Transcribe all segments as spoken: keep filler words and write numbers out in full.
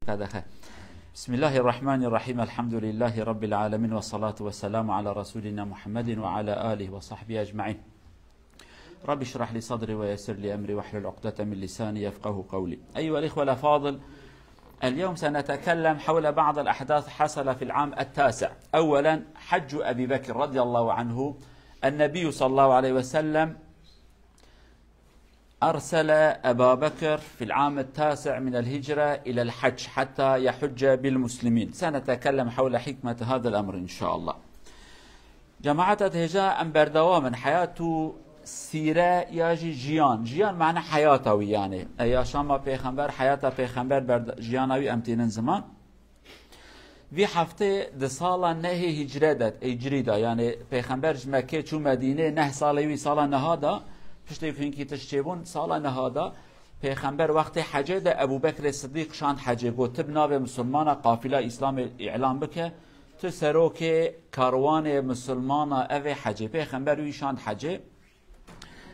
قدخه. بسم الله الرحمن الرحيم. الحمد لله رب العالمين، والصلاة والسلام على رسولنا محمد وعلى آله وصحبه أجمعين. رب اشرح لي صدري ويسر لي أمري واحلل عقدة من لساني يفقه قولي. أيها الإخوة الأفاضل، اليوم سنتكلم حول بعض الأحداث حصل في العام التاسع. أولا، حج أبي بكر رضي الله عنه. النبي صلى الله عليه وسلم أرسل أبا بكر في العام التاسع من الهجرة إلى الحج حتى يحج بالمسلمين. سنتكلم حول حكمة هذا الأمر إن شاء الله. Cemaeta hêja em berdewam in. Heyat û sîre ya jî jiyan. Jiyan mane heyata wî yani. E, yaşama pêxember, heyata pêxember berde-, jiyana wî em tînin ziman. Vî heftê di sala nehê hicre de, hicrida, yani pêxember ji Mekkê çû Medînê, neh salê wî sala niha da, piştê ku hinkî tişt çêbûn, sala niha da, pêxember wextê hecê de Ebû Bekrê Sidîq şand hecê, got, "Tu bi navê misilmana qafîla Îslamê îlan bike, tu serokê karwanê misilmana evê hecê." Pêxember wî şand hecê.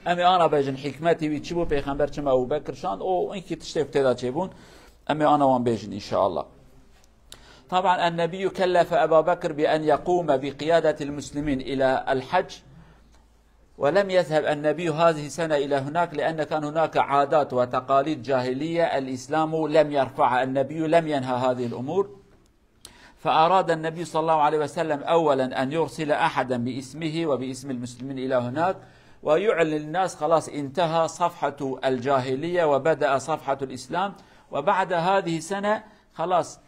Em ê ana bêjin hikmetî wî çi bû, pêxember çima Ebû Bekir şand, û hinkî tiştê ku tê de çêbûn, em ê ana wan bêjin înşeallah. طبعا النبي كلف أبا بكر بأن يقوم بقيادة المسلمين إلى الحج، ولم يذهب النبي هذه السنة إلى هناك لأن كان هناك عادات وتقاليد جاهلية الإسلام لم يرفعها، النبي لم ينهى هذه الأمور. فأراد النبي صلى الله عليه وسلم أولا أن يرسل أحدا باسمه وباسم المسلمين إلى هناك ويعلن للناس خلاص انتهى صفحة الجاهلية وبدأ صفحة الإسلام، وبعد هذه السنة خلاص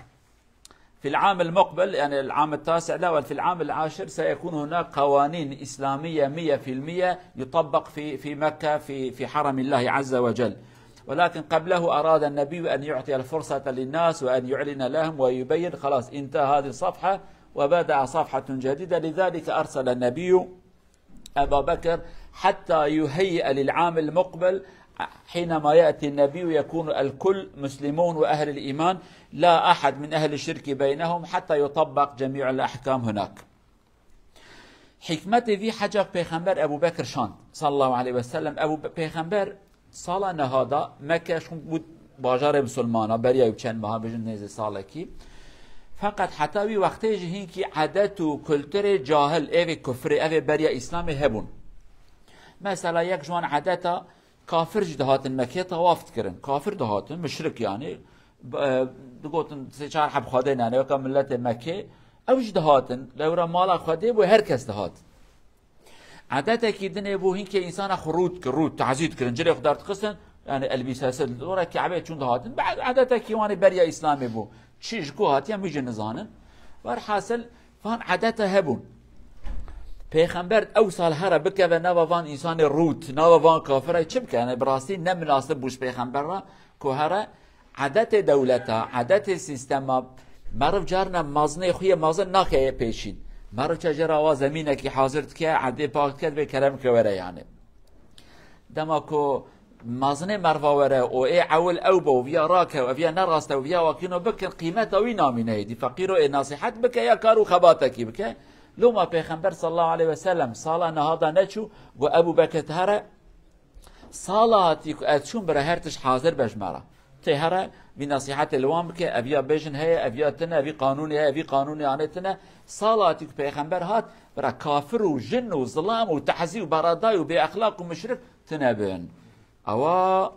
في العام المقبل، يعني العام التاسع لا، بل في العام العاشر سيكون هناك قوانين إسلامية مية في المية يطبق في، في مكة، في، في حرم الله عز وجل. ولكن قبله أراد النبي أن يعطي الفرصة للناس وأن يعلن لهم ويبين، خلاص انتهى هذه الصفحة وبدأ صفحة جديدة. لذلك أرسل النبي أبا بكر حتى يهيئ للعام المقبل، حينما يأتي النبي يكون الكل مسلمون وأهل الإيمان، لا أحد من أهل الشرك بينهم، حتى يطبق جميع الأحكام هناك. Hikmetê vî heca pêxember Ebû Bekir şand, sallallahu aleyhi ve sellem. Ebû Be-, pêxember sala niha da Mekke şûn bû bajarê misilmana, beriya wî çend meha, bêjin nêzî salekî. Feqet heta wî wextê jî hinkî edet û kulturê cahil, evê kufrê, evê beriya Îslamê hebûn. Mesela yek ji wan edeta, kafir jî dihatin Mekkê tawaf dikirin. Kafir dihatin, muşrik yani. B-, e, digotin sê çar heb Xwedê nane, weke miletê Mekkê. Ew jî dihatin, lewra mala Xwedê bû, her kes dihat. Edetekî dinê bû, hinkê însana xwe rût kir, rût, tazî dikirin, cilê xwe derdixistin, yani elbîsesi, li dora Ke'bê çûn dihatin. Be-, edetekî wan ê beriya Îslamê bû. Çi ji ku hatiye, min jî nizanin. Werhasil, van edeta hebûn. Pêxember ew sal here bikeve nava van însanê rût, nava van kafirê, çi bike? Yani bi rastî ne minasib bû ji pêxember re ku here edetê dewleta, edetê sîstema, meriv carna mazinê xwe yê mazin naxeye pêşîn. Meriv çe jê re awa zemînekî hazir dike, erdê pak dike, divê kerem ke were yani. Dema ku mazinê merva were û ê ewil ew be û viya rake û eviya ne rast e û viya wakîno bikin, qîmeta wî namîne êdî. Feqîro ê nasîhet bike ya kar û xebatekî bike. Loma Pêxember sallallahu aleyhi ve sellem sala niha da neçû, got, Ebû Bekir, tu here, sala hatî ku ez çûm, bira her tişt hazir be ji me re. Tê here, vî nasîhetê li wan bike, eviya bêjin heye, eviya tine, evî qanûnê heye, evî qanûnê anê tine. Sala hatî ku Pêxember hat, bira kafir û jin û zilam û tehzî û beradayî û bêexlaq û muşrik tine bin. Ewa,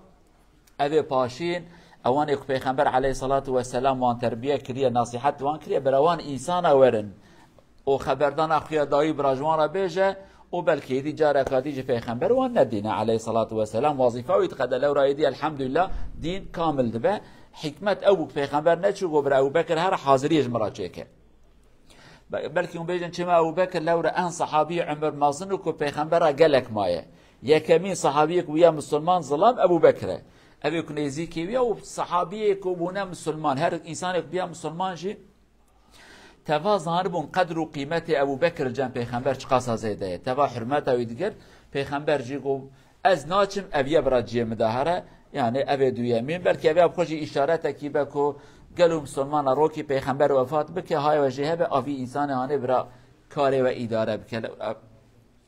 evê paşîn, ewanê ku Pêxember aleyhissalatu vesselam wan terbiye kiriye, nasîhet wan kiriye, bira wan însana werin û xeberdana xuya dawî bira ji wan re bêje û belkî êdî careka dî ji Pêxember wan nedîne aleyhissalatu vesselam. Wazîfa wî diqede, lewra êdî elhamdülillah dîn kamil dibe. Hikmet ew bû ku Pêxember neçû got, bira Ebû Bekir here haziriyê ji min re çêke. Be-, belkî hûn bêjin, çima Ebû Bekir lewra en sahabî umir mezin û ku Pêxember re gelek maye. Yekemîn sahabiyê ku bûye misilman zilam Ebû Bekir e. Ev ê ku nêzîkê wî ye û sahabiyê ku bûne misilman, her însanê ku bûye misilman jî teva zanibûn qedr û qîmetê Ebû Bekir li cem Pêxember çiqasa zêde ye. Teva hurmeta wî digir, Pêxember jî got, Ez naçim, ev ye bira ciyê min de here, yani ev ê duyemîn. Belkî ev ya bi xwe jî îşaretekî be ku gelo misilmana rokî Pêxember wefat bike, hay we jê hebe, a vî însanê hanê bira karê we îdare bike.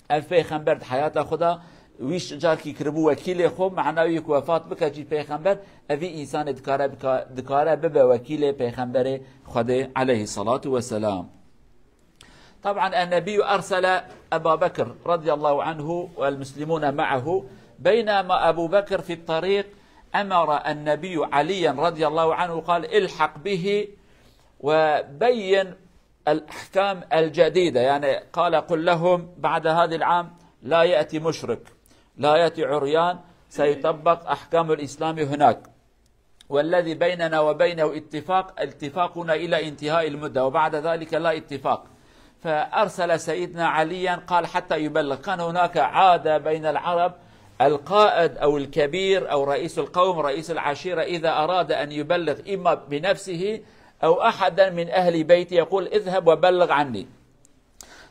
Ev Pêxember di heyata xwe de wî ş-, carkî kiribû wekîlê xwe, mena wî ku wefat bike jî pêxember, evî însanê dikare bika-, dikare bibe wekîlê pêxemberê Xwedê aleyhissalatu vesselam. طبعا النبي أرسل أبا بكر رضي الله عنه والمسلمون معه، بينما أبو بكر في الطريق أمر النبي عليا رضي الله عنه قال: الحق به وبين الأحكام الجديدة، يعني قال: قل لهم بعد هذا العام لا يأتي مشرك، لا يأتي عريان، سيطبق أحكام الإسلام هناك، والذي بيننا وبينه اتفاق، اتفاقنا إلى انتهاء المدة، وبعد ذلك لا اتفاق. فأرسل سيدنا عليا، قال: حتى يبلغ. كان هناك عادة بين العرب، القائد أو الكبير أو رئيس القوم، رئيس العشيرة، إذا أراد أن يبلغ إما بنفسه أو أحدا من أهل بيته يقول: اذهب وبلغ عني.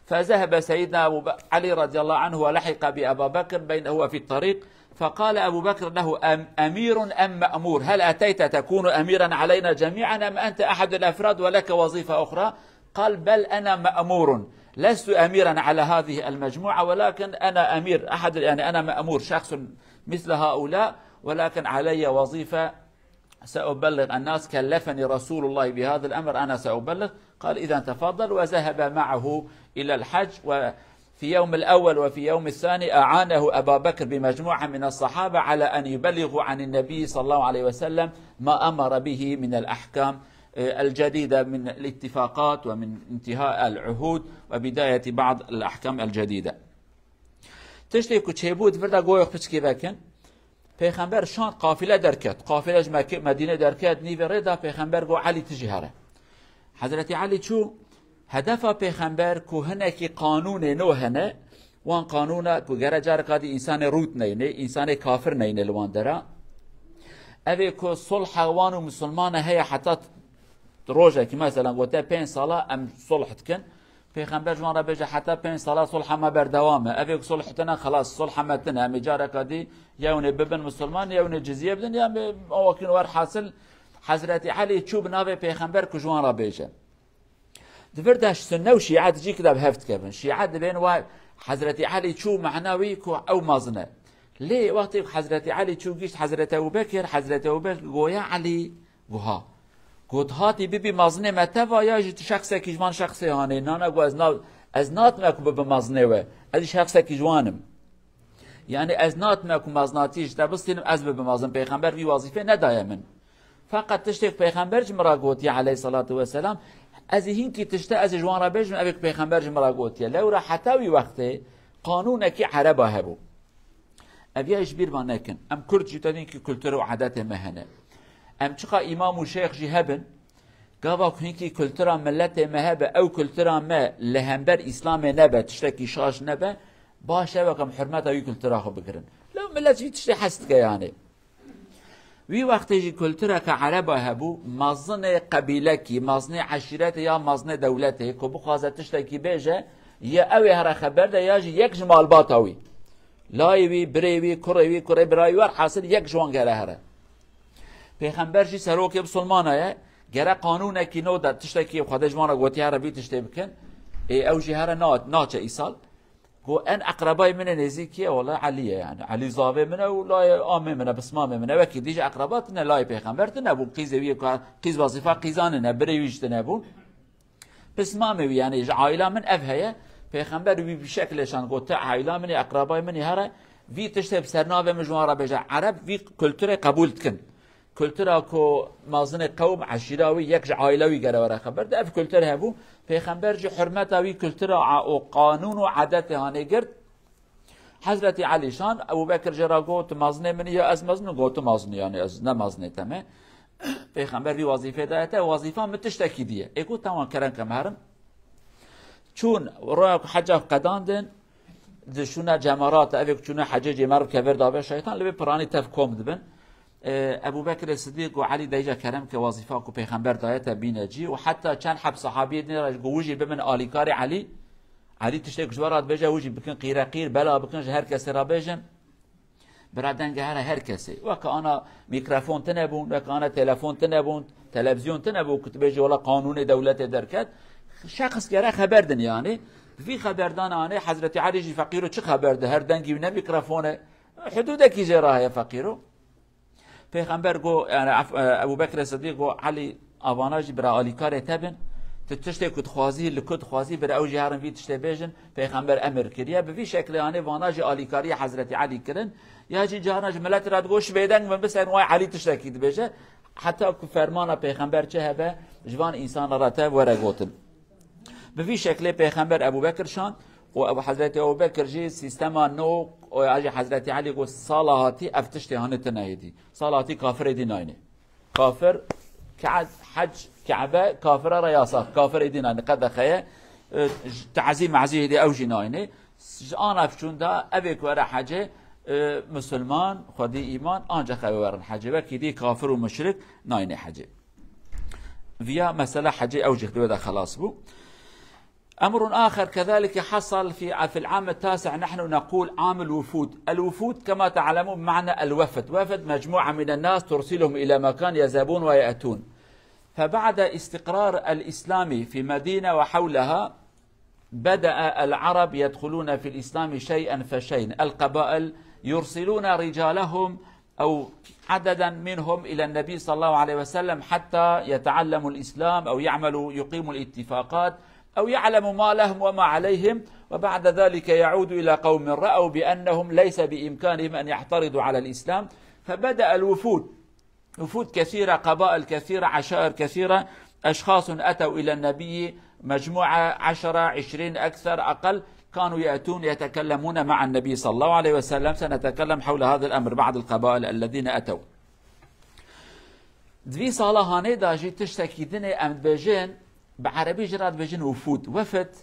فذهب سيدنا أبو ب-، علي رضي الله عنه ولحق بأبا بكر بين، هو في الطريق، فقال أبو بكر له: أم-، أمير أم مأمور؟ هل أتيت تكون أميرا علينا جميعا أم أنت أحد الأفراد ولك وظيفة أخرى؟ قال: بل أنا مأمور، لست أميرا على هذه المجموعة، ولكن أنا أمير، أحد، يعني أنا مأمور، شخص مثل هؤلاء، ولكن علي وظيفة سأبلغ الناس، كلفني رسول الله بهذا الأمر، أنا سأبلغ. قال: إذا تفضل. وذهب معه إلى الحج، وفي يوم الأول وفي يوم الثاني أعانه أبا بكر بمجموعة من الصحابة على أن يبلغوا عن النبي صلى الله عليه وسلم ما أمر به من الأحكام، آه، الجديدة، من الاتفاقات ومن انتهاء العهود وبداية بعض الأحكام الجديدة. Tiştê ku çêbû, di vir de goyek piçkî vekin. Pêxember şand, qafile derket. Qafile ji Mekke, Medîne derket, nîvê rê de Pêxember got: Elî, tu jî here. Hezretî Elî çû, hedefa Pêxember ku hinekî qanûnê nû hene, wan qanûna ku gere careka dî însanê rût neyne, însanê kafir neyne li wan dera. Ev ê ku sulha wan û misilmana heye heta t-, rojekî, mesela gote pênc sala em sulh dikin. Pêxember ji wan re bêje, heta pênc sala sulha me berdewam e. Ev ê ku sulh tine, xelas, sulha me tine. Em ê careka dî yewnê bibin misilman, yewnê cizye bidin, ya em ê o wekî werhasil Hezretî Elî çû bi navê Pêxember ku ji wan re bêje. Di vir de sunne û şîe di cîkî de bi hev dikevin. Şîe dibên wa Hezretî Elî çû, mehna wî ku ew mezin e. Lê wextê ku Hezretî Elî çû gihîşt Hezretî Ebû Bekir, Hezretî Ebû Bekir goya Elî, Guha. Got, hatî bibî mazinê me teva ya jî tu şexsekî ji van şexsê hanê? Nana, got, ez na-, ez natime ku bibim mazinê we. Ez jî şexsekî ji wan im. Yani ez natime ku mazinatî ji te bistînim, ez bibim mazin. Pêxember vî wazîfê nedaye min. Feqet tiştê ku Pêxember ji min re gotiye aleyhissalatu vesselam, ez ê hinkî tişte ez ê ji wan re bêjim, ev ê ku Pêxember ji min re gotiye. Lewra heta wî wextê qanûnekî ereba hebû. Ev ya ji bîr ve nekin. Em Kurd jî, te dîn ki kultur û adetê me hene. Em çiqa îmam û şêx jî hebin, gava ku hinkî kultura miletê me hebe, ew kultura me li hember Îslamê nebe, tiştekî şaş nebe, baş e wek em hurmeta wî kultura xwe bigirin. Lew milet jî tiştê hez dike yani. Wî wextê jî kultureke ereba hebû, mezinê qebîlekî, mezinê eşîretê ya mezinê dewletê ku bixwaze tiştekî bêje, ya ew ê here xeber de ya jî yek ji malbata wî. Layê wî, birê wî, kurê wî, kurê birayê wî, werhasil yek ji wan gere here. Pêxember jî serokê misilmana ye, gere qanûnekî nû de tiştekî Xwedê ji wan re gotiye here vî tiştê bikin. Ê, ew jî here na-, naçe îsal. Got, en eqrebayê min ê nêzîkî ye, wele Elî ye yani. Elî zavê min e û layê amê min e, pismamê min e. Wekî dî jî eqreba tine, layê pêxember tine bûn. Qîzê wî ka-, qîz wazîfa qîzanin e, birê wî jî tine bûn. Pismamê wî yani ji aîla min ev heye. Pêxember wî bi şekilê şand got, te aîla min ê, eqrebayê min ê here. Vî tiştê bi ser navê min ji wan re bêje. Ereb vî kulturê qebûl dikin. Kultura ku mazinê qewm, eşîra wî, yek ji aîla wî gere were xeber de, ev kultur hebû. Pêxember jî hurmeta wî kultura a-, û qanûn û adetê hanê girt. Hezretî Elî şan, Ebû Bekir jê re got, tu mazinê min î ya ez mezin im? Got, tu mezin î, yani ez ne mazinê te me. Pêxember vî wazîfê daye te, wazîfa min tiştekî dî ye. Ê got, tamam, kerem ke me herin. Çûn, roya ku heca qedandin, di şûna cemarat, ev ê ku çûne hecê cê merv kevir dabe şeytan, li vê piranî tev kom dibin. Ee, Ebû Bekirê Sidîq û Elî deyce kerem ke wazîfa ku Pêxember daye te bîne cî û heta çend heb sahabiyê din re got, wi jî bibin alîkarê Elî. Elî tiştê ku ji we re dibêje, wi jî bikin qîreqîr, bela bikin, ji her kesê re bêjin. Bira dengê here her kesê. Weke ana mîkrofon tine bûn, weke ana telefon tine bûn, televizyon tine bû ku tu bêjî wela qanûnê dewletê derket. Şexs gere xeber din yani. Vî xeberdana anê Hezretî Elî jî feqîro çi xeber de, her dengî wî ne mîkrofon e. Hidûdekî jê re heye feqîro. Pêxember got, yani, ef-, e, Ebu Bekirê Sidîq got, "Elî, a vana jî bira alîkarê te bin. Tu tiştê ku dixwazî, li ku dixwazî, bira ew jî herin vî tiştê bêjin." Pêxember emir kiriye. Bi vî şeklê anê vana jî alîkariyê Hezretî Elî kirin. Ya jî carna ji miletê re digot, "Ji bêdeng bin, biserin, way Elî tiştekî dibêje." Heta ku fermana Pêxember çi hebe, ji van însana re te were gotin. Bi vî şeklê Pêxember Ebu Bekir şand û Ebu, Hezretî Ebu Bekir jî sîstema nû û ya jî Hezretî Elî got, "Sala hatî ev tiştê hanê tune hêdî. Sala hatî kafirê dî nayne." Kafir, Ke-, hec, Kebe, kafira re yasak. Kafirê dî nayne, qedexeye, e, ji tazî mezî hêdî ew jî nayne. Ji ana biçûn da evê ku were hecê, e, musulman, xwedî îman, ancaq ew ê werin hecê. Wekî dî kafir û muşrik nayne hecê. Viya mesela hecê ew jî wê de xelas bû. أمر آخر كذلك حصل في، في العام التاسع، نحن نقول عام الوفود. الوفود كما تعلمون بمعنى الوفد. وفد مجموعة من الناس ترسلهم إلى مكان يذهبون ويأتون. فبعد استقرار الإسلام في مدينة وحولها، بدأ العرب يدخلون في الإسلام شيئا فشيئا. القبائل يرسلون رجالهم أو عددا منهم إلى النبي صلى الله عليه وسلم حتى يتعلموا الإسلام أو يعملوا، يقيموا الاتفاقات أو يعلموا ما لهم وما عليهم، وبعد ذلك يعودوا إلى قوم رأوا بأنهم ليس بإمكانهم أن يعترضوا على الإسلام، فبدأ الوفود، وفود كثيرة، قبائل كثيرة، عشائر كثيرة، أشخاص أتوا إلى النبي، مجموعة، عشرة، عشرين، أكثر، أقل، كانوا يأتون يتكلمون مع النبي صلى الله عليه وسلم. سنتكلم حول هذا الأمر، بعض القبائل الذين أتوا. Di vî sala hanê de jî tiştekî din e, em dibêjin, bi erebî jî re dibêjin wufûd. Wefd,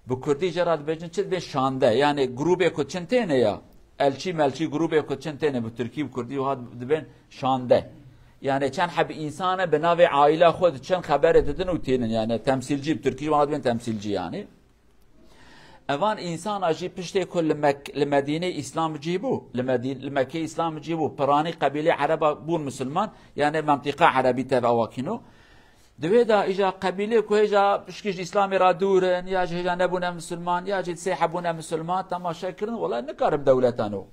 bi kurdî jî re dibêjin çi dibên şande. Yani grûbê ku çin têne ya. Elçî melçî grûbê ku çin têne, bi tirkî, bi kurdî wiha dibên şande. Yani çend heb însan e bi navê aîla xwe diçin, xeberê didin û tênin. Yani temsîlcî, bi tirkî wiha dibên temsîlcî yani. Evan însana jî piştê ku li Mek-, li Medînê Îslam cî bû, li Medîn-, li Mekkê Îslam cî bû, piranî qebîlê Ereba bûn misilman, yani mentiqa Erebî teve awakîno. Di wê de îja qebîlê ku hêja pişkî ji Îslamê re dûr in, ya ji hêja nebûne misilman, ya jî di sê hebûne misilman, temaşe kirin, wela nikarim dewleta nû.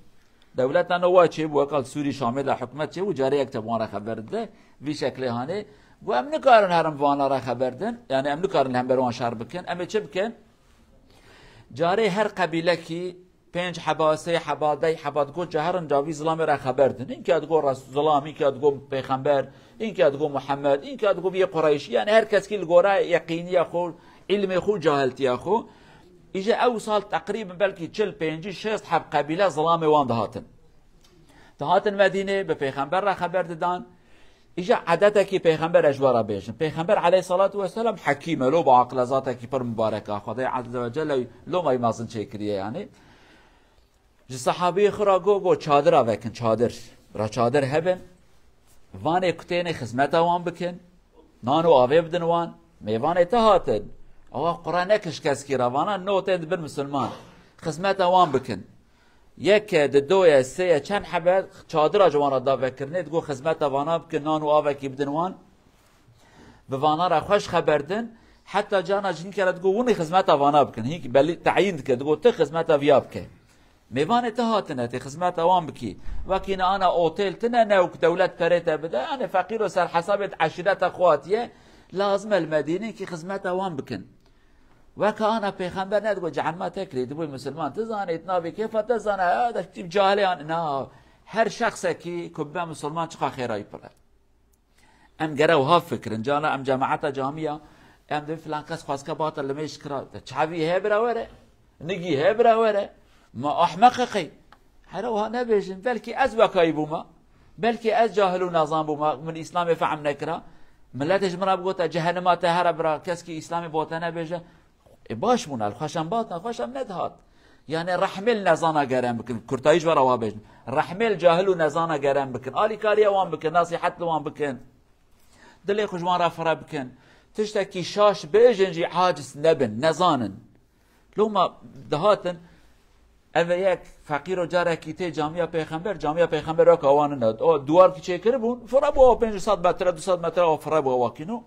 Dewleta nû wa çêbû, weka li Sûrî Şamê de hikûmet çêbû, carê yek te bi wan re xeber dide, vî şeklê hanê. Got, em nikarin herin vana re xeber din, yani em nikarin li hember wan şer bikin, em ê çi bikin? Carê her qebîlekî pênc heba, sê heba, deh heba digot, ca herin ca vî zilamê re xeber din. Înka digot res-, zilam, înka digot pêxember, înka digot Muhammed, înka digot vî Qureyşî. Yani her keskî li gora yeqîniya xwe, îlmê xwe, cahiltiya xwe. Îje ew sal teqrîben belkî çil, pêncî, şêst heb qebîle zilamê wan dihatin. Dihatin Medînê, bi pêxember re xeber didan. Îja edetekî pêxember ez ji we re bêjim. Pêxember aleyhissalatu vesselam hekîm e, lo bi aqil e, zatekî pir mubarek e. Xwedê Azze ve Celle lo me mezin çêkiriye yani. Ji sehabiyê xwe re got, got, "Çadira vekin, çadir. Ra çadir hebin. Vanê ku têne xizmeta wan bikin. Nan û avê bidin wan. Mêvanê te hatin. Awa qura nekin ji keskî re. Vana no tên dibin misilman. Xizmeta wan bikin." Yeke, di doye, sêye, çend hebe çadira ji wan re da vekirinê, digot, "Xizmeta vana bikin, nan û avekî bidin wan. Bi vana re xweş xeber din." Heta cana ji hinkê re digot, "Winî xizmeta vana bikin." Hîn belî teyîn dike, digot, "Tu xizmeta viya bike." Mêvanê te hatine, tê xizmeta wan bikî. Wekî ne ana otêl tine, ne wek dewlet perê te bide, yani feqîr û ser hesabê di eşîreta xwe hatiye, lazim e li Medînê kî xizmeta wan bikin. Weke ana pêxember nedigot, "Cehenema te kirê, tu bûyî misilman, tu zanî, tu navê kêfa te zana, ya da tîp cahilê an." Na, her şexsekî ku bibe misilman çiqa xêrayî pir e. Em gere wiha fikirin, cana em cemaeta camiya, em dibê filan kes xwezke bate limêj kira. De çavî heye bira were, nigî heye bira were. Ma ahmeqe qey. Here wiha nebêjin, belkî ez wekayî bûma. Belkî ez cahil û nezan bûma, min Îslamê fehm nekira. Miletê ji min re bigote, "Cehenema te here bira, keskî Îslamê bo te nebêje." E, baş bûn, el xweşem batin, xweşem nedihat. Yani rehmê li nezana gerem bikin. Kurtayî ji we re wa bêjin. Rehmê li cahil û nezana gerem bikin. Alîkariya wan bikin, nasîhet li wan bikin. Dilê xwe ji wan re fire bikin. Tiştekî şaş bêjin jî aciz nebin, nezanin. Loma dihatin, eve yek feqîro carekî tê camiya pêxember, camiya pêxember weka wan nine. O duwarkî çêkiribûn, fire bû o pênc sed metre, du sed metre o fire bû o wakîno.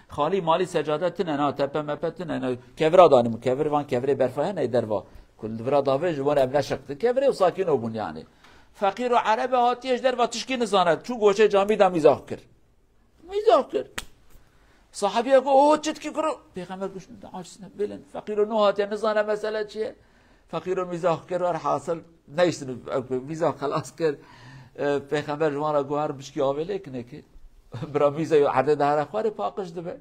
Xalî malî secade tine na, tepe mepe tine na. Kevira danî min, kevir van kevirê berfa hene derva. Ku li vira davê ji wan ev neşiqtin. Kevirê û sakîno bûn yani. Feqîr û erebe hatiye ji derva tişkî nizane. Çû goşê camî de mîza xwe kir. Mîza xwe kir. Sahabiye got, "O çi dikî kuro?" Pêxember got, "Aciz ne, bilin." Feqîro nû hatiye nizane mesele çi ye. Feqîro mîza xwe kir, her hasil neyştin, mîza xelas kir. E, Pêxember ji wan re got, "Her bişkî avê lê kinê ki." Bira mîza yo erdê de here xwarê paqij dibe.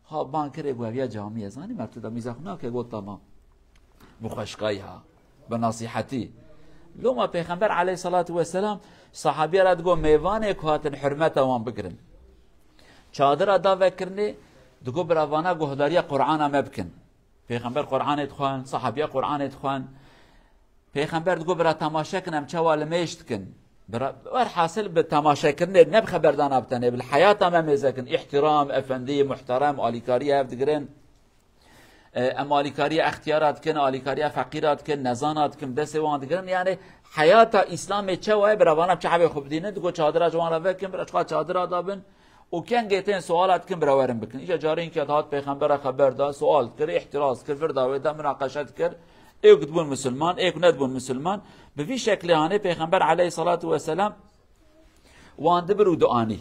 Ha ban kirê got, "Ev ya camî ye, zanî mertû de mîza xwe nake." Got, "Tamam." Bi xweşkayî ha, bi nasîhetî. Loma Pêxember aleyhissalatu vesselam sahabiya re digot, "Mêvanê ku hatin hurmeta wan bigirin." Çadira da vekirinê, digot, "Bira vana guhdariya Qur'ana me bikin." Pêxember Qur'anê dixwend, sahabiya Qur'anê dixwend. Pêxember digot, "Bira temaşe kin, em çawa limêj dikin." Bira, werhasil bi temaşekirinê, ne bi xeberdana bi tenê, bi heyata me mêze kin. Îhtiram, efendî, muhterem, alîkariya hev digirin. E, em alîkariya extiyara dikin, alîkariya feqîra dikin, nezana dikin, destê wan digirin. Yani heyata Îslamê çawa ye, bira vana çavê xwe bidînin, digot çadira ji wan re vekin, bira çiqa çadira da bin. Û kengê tên suala dikin, bira werin bikin. Îca carînkê dihat pêxembera xeber da, sual dikir, îhtiraz dikir, vir da wê de, munaqeşe dikir. Êk dibûn misilman, êk nedibûn misilman. Bi vî şeklê hanê pêxember aleyhissalatu vesselam wan dibir û dianî.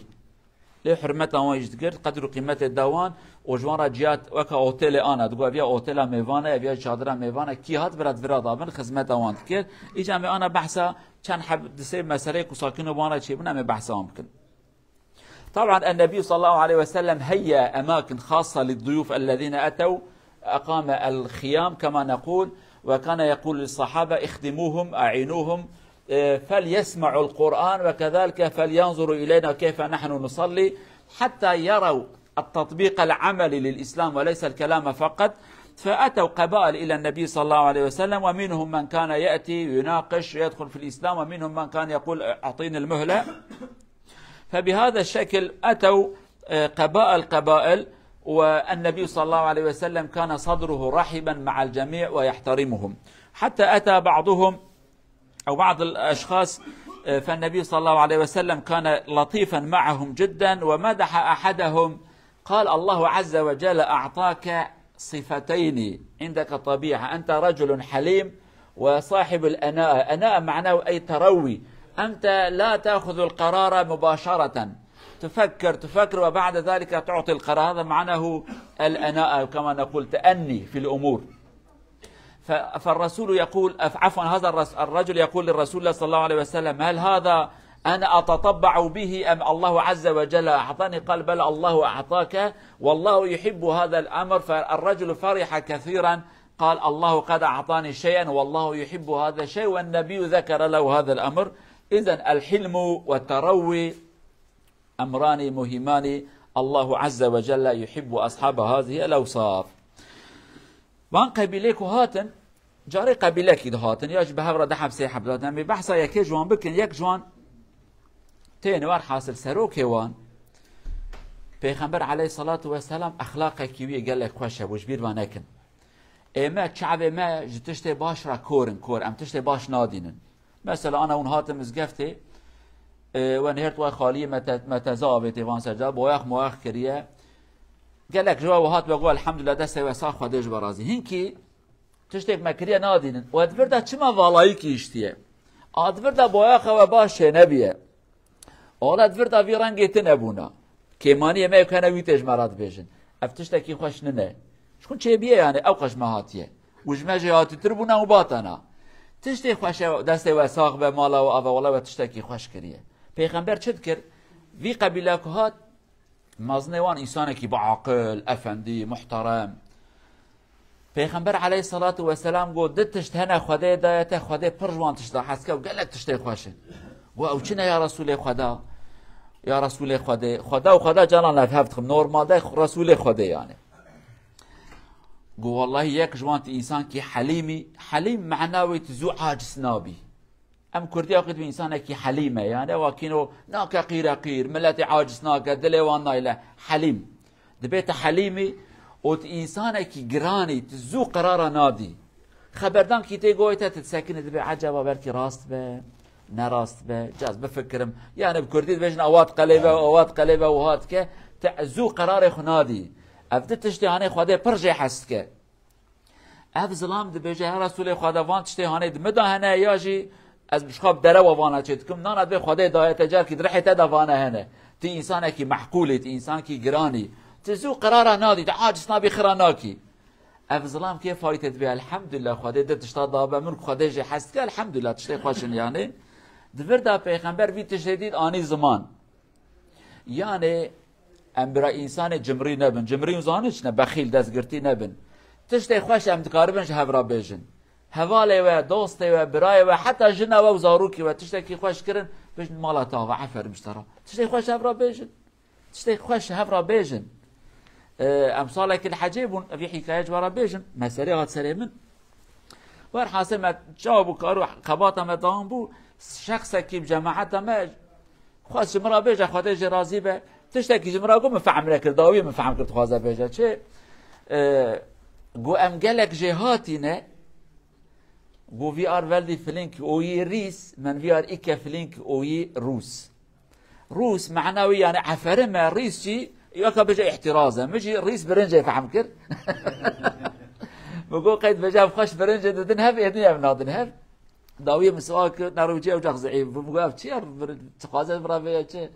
Lê hurmeta wan jî dikir, qedr û qîmetê da wan û ji wan re ciya weka otelê ana. Digot, "Ev ya otela mêvan e, ev ya çadira mêvan e." Kî hat bira di vira da bin, xizmeta wan dikir. Îca me ana behsa çend heb di sê meseleyê ku sakîno wan re çêbûn, em ê behsa wan bikin. طبعا النبي صلى الله عليه وسلم هيأ أماكن خاصة للضيوف الذين أتوا، أقام الخيام كما نقول، وكان يقول للصحابة: "اخدموهم، أعينوهم، آه، فليسمعوا القرآن، وكذلك فلينظروا إلينا كيف نحن نصلي، حتى يروا التطبيق العملي للإسلام وليس الكلام فقط." فأتوا قبائل إلى النبي صلى الله عليه وسلم، ومنهم من كان يأتي يناقش ويدخل في الإسلام، ومنهم من كان يقول: "أعطيني المهلة." فبهذا الشكل أتوا، آه، قبائل قبائل، والنبي صلى الله عليه وسلم كان صدره رحبا مع الجميع ويحترمهم، حتى أتى بعضهم أو بعض الأشخاص، آه، فالنبي صلى الله عليه وسلم كان لطيفا معهم جدا ومدح أحدهم، قال: "الله عز وجل أعطاك صفتين، عندك طبيعة، أنت رجل حليم وصاحب الأناءة." أناءة معناه أي تروي، أنت لا تأخذ القرار مباشرة، تفكر، تفكر وبعد ذلك تعطي القرار، هذا معناه الأناءة، كما نقول تأني في الأمور. ف-، فالرسول يقول، عفوا، هذا الرس-، الرجل يقول للرسول الله صلى الله عليه وسلم: "هل هذا أنا أتطبع به أم الله عز وجل أعطاني؟" قال: "بل الله أعطاك، والله يحب هذا الأمر." فالرجل فرح كثيرا، قال: "الله قد أعطاني شيئا والله يحب هذا الشيء، والنبي ذكر له هذا الأمر." إذن الحلم والتروي أمران مهمان، الله عز وجل يحب أصحاب هذه الأوصاف. Van qebîlê ku hatin, carê qebîlekî dihatin, ya jî bi hev re du heb sê heb dihatin. Em ê behsa yekê ji wan bikin, yek ji wan tên wer hasil serokê wan. Pêxember aleyhissalatu vesselam exlaqekî wî gelek xweş hebû, ji bîr ve nekin. Ê me, çavê me ji tiştê baş re kor in, kor. Em tiştê baş nadînin. Mesela, ana hûn hatin mizgeftê, e, we nihêrt we xaliyê mete-, meteze avêtê van ser de, boyax moyax kiriye. Gelek ji we hat we got, "Elhamdulillah, destê we sax, Xwedê ji we razî." Hinkî tiştêk me kiriye nadînin. We di vir de çima valayîkî hiştiye? A di vir de boyaxa we baş çênebiye. Ola di vir de vî rengê tune bûna. Kêmaniyê me yek hene wî tê ji me re dibêjin. Ev tiştekî xweş nine. Ji xwe çêbiye yani, ew qeş me hatiye. Û ji me jêhatîtir bûna û batana. Tiştê xweş e, destê we sax be, mala we ava, wela we tiştekî xweş kiriye. Pêxember çi dikir? Vî qebîla ku hat, mezinê wan însanekî bi aqil, efendî, muhterem. Pêxember aleyhissalatu vesselam got, "Du tişt hene Xwedê daye te, Xwedê pir ji wan tişta hez ke û gelek tiştê xweş in." Got, "Ew çi ne ya Resûlê Xweda?" Ya Resûlê Xwedê, Xweda û Xweda canan ev hev dixim. Normalde Resûlê Xwedê yani. Got, "Wallahî yek ji wan tu însankî helîmî, helîm mena wê tu zû aciz nabî." Em Kurdiya xwe dibin însanekî helîm e, yani ewa kîno nake qîre qîr, miletê aciz nake, dilê wan nayle. Helîm. Dibê tu helîmî û tu însanekî giranî, tu zû qerara nadî. Xeberdankî tê goyê te, tu disekinî dibê ecaba belkî rast be, ne rast be, caz bifikirim. Yani bi Kurdî dibêjin awat qelê be, awat qelê be, wiha dike. Te zû qerarê xwe nadî. Ev di tiştê hanê Xwedê pir jê hez dike. Ev zilam dibêje, "Her Resûlê Xweda, van tiştê hanê di min de hene ya jî ez bi xwe bi derewa vana çê dikim. Nana divê Xwedê daye te carkî di rihê te de vane hene. Tu însanekî mehqûlî, tu însankî giranî. Tu zû qerara nadî, tu aciz nabî xira nakî." Ev zilam kê faytê dibê, "Elhamdulillah, Xwedê di tişta dabe min ku Xwedê jê hez dike, elhamdulillah, tiştê xweş in." Yanê, di vir de pêxember vî tiştê dît anî ziman. Yanê, em bira însanê cimrî nebin. Cimrî û zanî çi ne, bexîl, destgirtî nebin. Tiştê xweş em dikaribin ji hev re bêjin. Hevalê we, dostê we, birayê we, heta jina we û zarokê we tiştekî xweş kirin, bêjin, "Mala te ava, eferim ji te re." Tiştê xweş hev re bêjin. Tiştê xweş hev re bêjin. Ee, em salekî li hecê bûn, vî hîkaye ji we re bêjin. Meselê hat serê min. Werhasil me çawa bû, kar û xebata me dewam bû. Şexsekî bi cemaeta me xwest ji min re bêje, Xwedê jê razî be. Tiştekî ji min re got, min fehm nekir, dawiyê min fehm kir, dixwaze bêje. Çi? Ee, got, "Em gelek jê hatîne." Got, "Vî ar veldî filink oyî rîs, men vî ar îke filink oyî rûs." Rûs, mena wî yani eferim e, rîs jî, weka bêje îhtiraz e. Min jî rîs birincê fehm kir. Min got, "Qeyd bêje ev xweş birincê didin hev, êdî ev nadin hev." Dawiyê min sual kir, nerûcî ew cax zeîf bû. Min got, "Ev çi ye? Bir-, dixwaze vira vê ye çi?"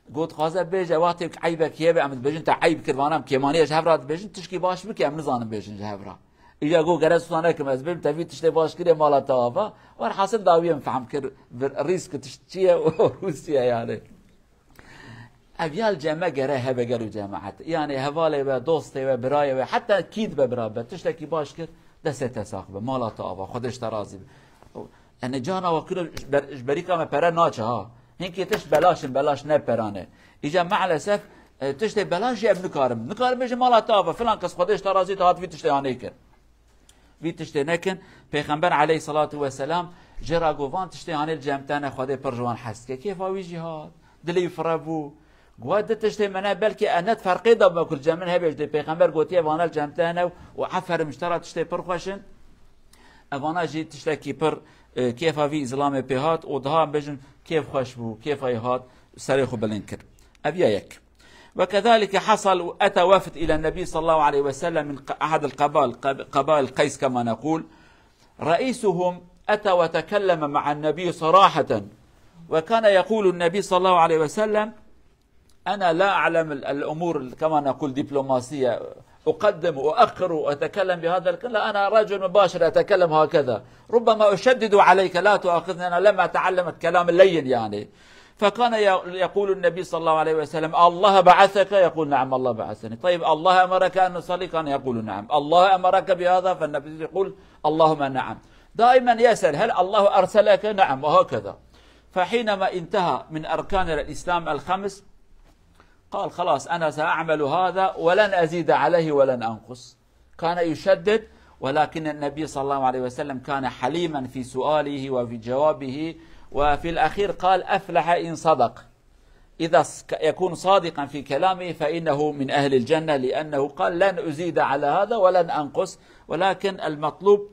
Got, "Dixwaze bêje, wextê ku eybek heye be, em dibêjin te eyb kir, vana em kêmanî ye ji hev re dibêjin, tişkî baş bike, em nizanin bêjin ji hev re." Îja got, "Gere susa nekim, ez bêm te vî tiştê baş kiriye mala te ava." Werhasil dawiyê min fehm kir, vir-, rîsk tişt çi ye û rûsî ye yani. Ev ya li cem me gere hebe gel û cemaet. Yani hevalê we, dostê we, birayê we, heta kî dibe bira be, tiştekî baş kir, destê te sax be, mala te ava, Xwedê ji te razî be. Yani cana we kiro ji ber-, ji berîka me pere naçe ha. Hinkî tişt belaş in, belaş ne perane. Îca maalesef, e, tiştê belaş jî em nikarim. Nikarim bêjim mala te ava, filan kes Xwedê ji te razî te hat vî tiştê hanê kir. Vî tiştê nekin. Pêxember aleyhissalatu vesselam jê re got, "Van tiştê hanê li cem te ne, Xwedê pir ji wan hez dike." Kêfa wî jî hat. Dilê wî fire bû. Got, "Di tiştê me ne, belkî enet ferqê da me ku li cem min hebe." Jî dê Pêxember gotiye, "Vana li cem te ne û eferim ji te re tiştê pir xweş in." Evana jî tiştekî pir, e, kêfa vî îzlamê pê hat û daha em bêjin kêf xweş bû, kêfa wî hat, serê xwe bilind kir. Ev ya yek. وكذلك حصل، أتى وفد إلى النبي صلى الله عليه وسلم من ق-، أحد القبائل، قب-، قبائل قيس كما نقول، رئيسهم أتى وتكلم مع النبي صراحة، وكان يقول النبي صلى الله عليه وسلم: "أنا لا أعلم ال-، الأمور كما نقول دبلوماسية، أقدم وأؤخر وأتكلم بهذا الكلام، لا، أنا رجل مباشر أتكلم هكذا، ربما أشدد عليك، لا تؤاخذني، أنا لم أتعلم الكلام اللين يعني." فكان ي-، يقول النبي صلى الله عليه وسلم: "الله بعثك؟" يقول: "نعم، الله بعثني." "طيب، الله أمرك أن نصلي؟" كان يقول: "نعم." "الله أمرك بهذا؟" فالنبي يقول: "اللهم نعم." دائما يسأل: "هل الله أرسلك؟" "نعم"، وهكذا. فحينما انتهى من أركان الإسلام الخمس، قال: "خلاص، أنا سأعمل هذا ولن أزيد عليه ولن أنقص." كان يشدد، ولكن النبي صلى الله عليه وسلم كان حليما في سؤاله وفي جوابه، وفي الأخير قال: "أفلح إن صدق." إذا ص-، ك-، يكون صادقا في كلامه فإنه من أهل الجنة، لأنه قال: "لن أزيد على هذا ولن أنقص"، ولكن المطلوب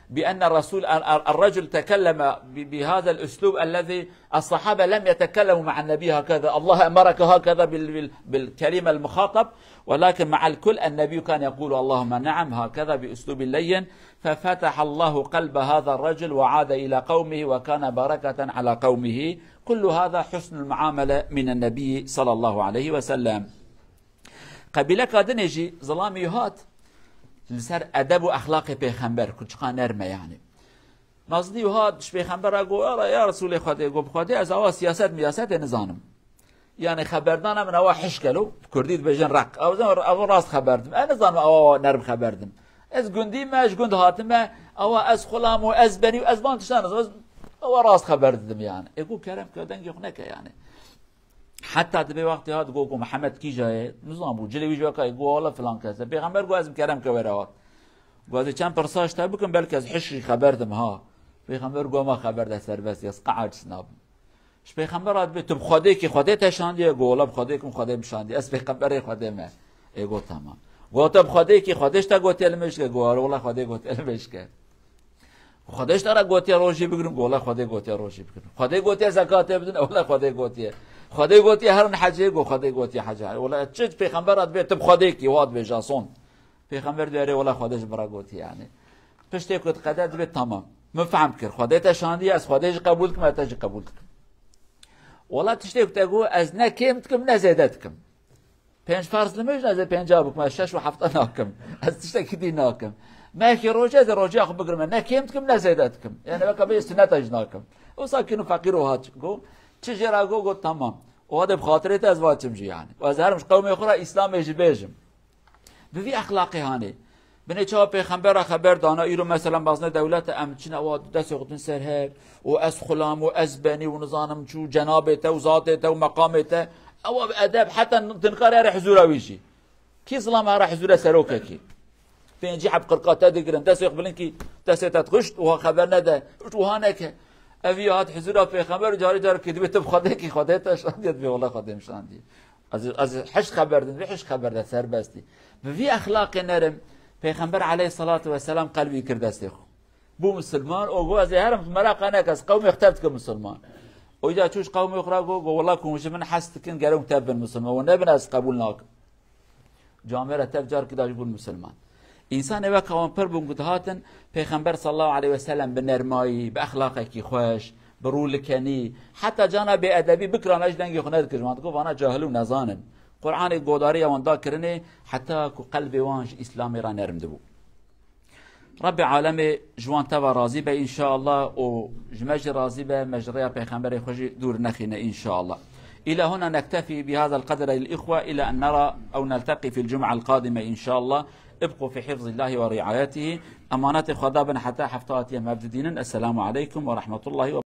بأن الرسول، ال-، ال-، الرجل تكلم ب-، بهذا الأسلوب الذي الصحابة لم يتكلموا مع النبي هكذا، "الله أمرك هكذا" بال-، بال-، بالكلمة المخاطب، ولكن مع الكل النبي كان يقول: "اللهم نعم"، هكذا بأسلوب لين، ففتح الله قلب هذا الرجل وعاد إلى قومه وكان بركة على قومه. كل هذا حسن المعاملة من النبي صلى الله عليه وسلم. Qebîleka dinê jî zilamî hat li ser edeb û exlaqê pêxember, ku çiqa nerm e yani. Nazdî û hat ji pêxembera got, "Ya, ya Resûlê Xwedê, got, bi Xwedê ez awa siyaset miyasetê nizanim. Yani xeberdana min awa hişk e, lo, bi kurdî dibêjin req. Ew zan, ew rast xeber dim. Ez nizanim awa nerm xeber dim. Ez gundî me, ji gund hatime, awa ez xulam û ez benî û ez van tiştan nizanim. Ez awa rast xeber didim yani." Ê got, "Kerem ke, dengê xwe neke yani." Heta dibê wextê hat got, got, "Mihemed kîja ye?" Nizan bû. Cilê wî ji weka ye. Got, "Wala filan kes e." Pêxember got, "Ez bi kerem ke were hat." Got, "Ez ê çend pirsa ji te bikim, belkî ez hişkî xeber dim ha." Pêxember got, "Ma xeber de serbest ye, ez qe aciz nabim." Ji pêxembera dibê, "Tu bi Xwedê kî, Xwedê te şandiye?" Got, "Wala bi Xwedê kim, Xwedê min şandiye. Ez pêxemberê Xwedê me." Ê got, "Tamam." Got, "Te bi Xwedê kî, Xwedê ji te gotiye li min şike?" Got, "Wala Xwedê gotiye li min şike." Xwedê ji te re gotiye rojî bigirin, gola Xwedê gotiye rojî bigirin. Xwedê gotiye zekatê bidin, ewla Xwedê gotiye. Xwedê gotiye herin hecê, got Xwedê gotiye hecê. Wela çi pêxember dibê tu bi Xwedê kî, wa dibêja son. Pêxember diyarê wela Xwedê ji bira gotiye yani. Piştê ku diqede dibê tamam. Min fehm kir. Xwedê te şandiye, ez Xwedê jî qebûl dikim, ez te jî qebûl dikim. Wela tiştê ku te got, ez ne kêm dikim, ne zêde dikim. Pênc ferz nimêjin ez ê pênca bikim, ez şeş û hefta nakim. Ez tiştekî dî nakim. Mehekî rojê ez ê rojeya xwe bigirim, ne kêm dikim, ne zêde dikim. Yani weke bê sunneta jî nakim. Wisa kîn û feqîr û haç. Go, çi jê re go, got tamam. O de bi xatirê te ez vaçim jî yani. Û ez herim ji qewmê xwe re Îslamê jî bêjim. Bi vî exlaqê hanê. Binê çawa pêxembera xeber dana, îro mesela bazne dewlete em çine wa destê xwe din ser hev û ez xulam û ez benî û nizanim çû cenabê te û zatê te û meqamê te. Ewa bi edeb heta dinkarê here huzura wî jî. Kî zilam here huzura serokekî? Pêncî heb qirqa te digirin, destê xwe bilind kî destê te dixuşt, wiha xeber nede, wiha neke. Ev ya hat huzura pêxember û carê carê kî dibê tu bi Xwedê kî, Xwedê te şandiye dibê wela Xwedê min şandiye. Ez, ez hiş xeber din, vê hiş xeber de serbestî. Bi vî exlaqê nerim, Pêxember aleyhissalatu vesselam qelbî kir destê xwe. Bû misilman, o go ez ê herim mereqa neke, ez qewmê xwe tev dikim misilman. O ca çûş qewmê xwe ra go, go wela ku ji min hes dikin, gerek tev bin misilman. O nebin ez qebûl nakim. Camê re tev car kida jî bûn misilman. Însanê weke wan pir bûn ku dihatin, Pêxember sallallahu aleyhi ve sellem bi nermayî, bi exlaqekî xweş, bi rûlikenî, heta cana bêedebî bikirana jî dengê xwe nedikir ji wan. Digot, vana cahil û nezan in. Qur'anê godariya wan da kirinê, heta ku qelbê wan ji Îslamê re nerm dibû. Rebbê alemê ji wan teva razî be înşaallah û ji me jî razî be, me ji rêya Pêxemberê xwe jî dûr nexîne înşaallah. إلى هنا نكتفي بهذا القدر أيها الإخوة، إلى أن نرى أو نلتقي في الجمعة القادمة إن شاء الله. ابقوا في حفظ الله ورعايته. Emanetê Xweda bin heta hefta hatiye me didînin. Esselamu aleykum ve rahmetullahi ve